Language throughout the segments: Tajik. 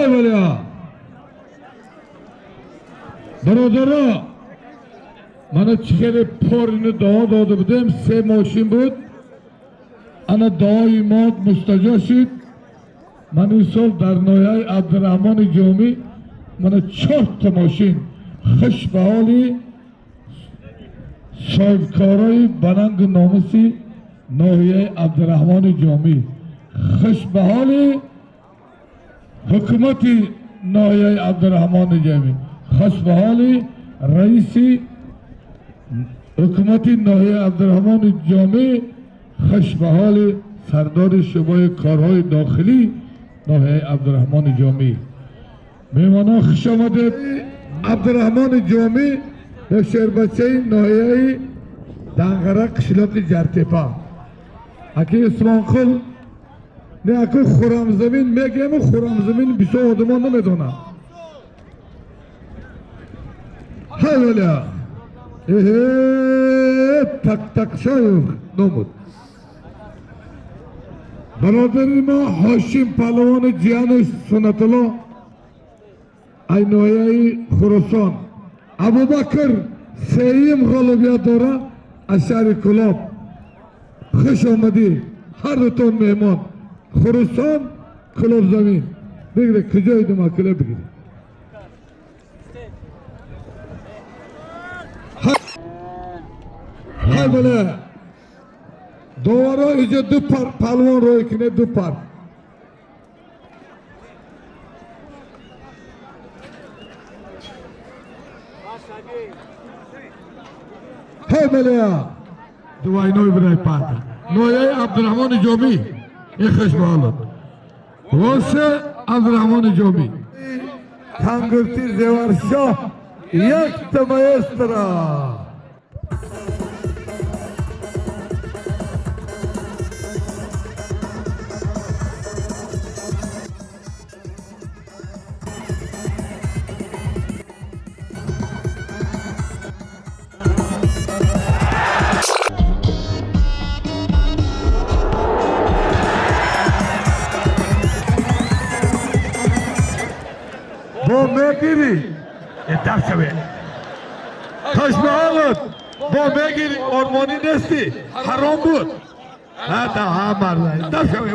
Ҳай валия. Бародаро, мана чӣ хеле порини дуо дода будем, се мошин буд. Ана дуои мо мустаҷо шуд. Ман ин сол дар ноҳияи Абдураҳмони Ҷомӣ мана чорта мошин. Хуш ба ҳоли соҳибкорои банангу номуси ноҳияи Абдураҳмони Ҷомӣ, хуш ба ҳоли ҳукумати ноҳияи Абдураҳмони Ҷомӣ, хуш ба ҳоли раиси ҳукумати ноҳияи Абдураҳмони Ҷомӣ, хуш ба ҳоли сардори шӯъбаи корҳои дохилӣ ноҳияи Абдураҳмони Ҷомӣ. Меҳмонон, хуш омадед. Абдураҳмони Ҷомӣ бо шербачаи ноҳияи Данғара, қишлоқи Ҷартепа, аки Усмонқул. Не, аку Хурамзамин мегӯему, Хурамзамин бисёр одамон намедонанд. Ҳай валя, эҳе, так такшоев номуд. Бародари мо Ҳошим паҳлавони ҷияну Суннатулло ай ноҳияи Хуросон, Абубакр сеюм ғолибият дора аз шаҳри Кӯлоб. Хуш омадӣ, ҳар дутон меҳмон. Хуросон, Кӯлобзамин бигире, куҷои думакула бигире. Ҳай бале, доваро, иҷо ду пар паҳлавон рӯй кунед, ду пар. Ҳай бале, двойной будай пата. Ноҳияи Абдураҳмони Ҷомӣ, ин хуш ба ҳолат восе Абдураҳмони Ҷомӣ. Тангурти Зеваршоҳ, якта маэстро. Бо мегирӣ, дафшаве, хуш ба ҳолат, бо мегирӣ, ормонӣ нестӣ, ҳаром буд. Ҳа, марда, дафшаве.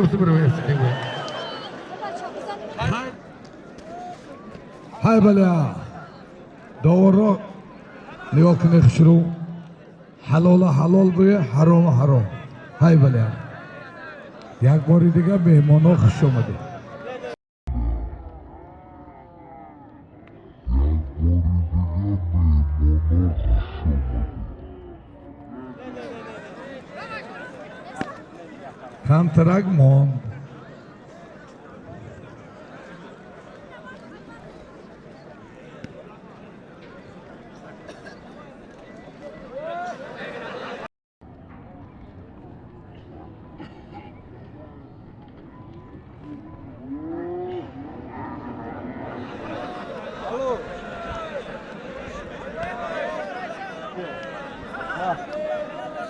Ҳай бале, доварро нигоҳ кунед, хушрӯ, ҳалола ҳалол буе, ҳарома ҳаром. Ҳай бале, як бори дигар, меҳмонҳо, хуш омадед. Камтарак монд.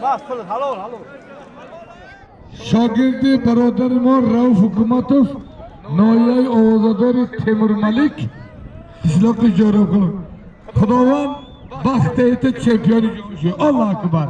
Bas, halol, halol. Шогирди бародари мо Рауф Ҳукуматов, ноҳияи овозадори Темурмалик, қишлоқи Ҷоробқул. Худованд бахт эта, чемпиони ҷаҳон. Аллоҳ акбар.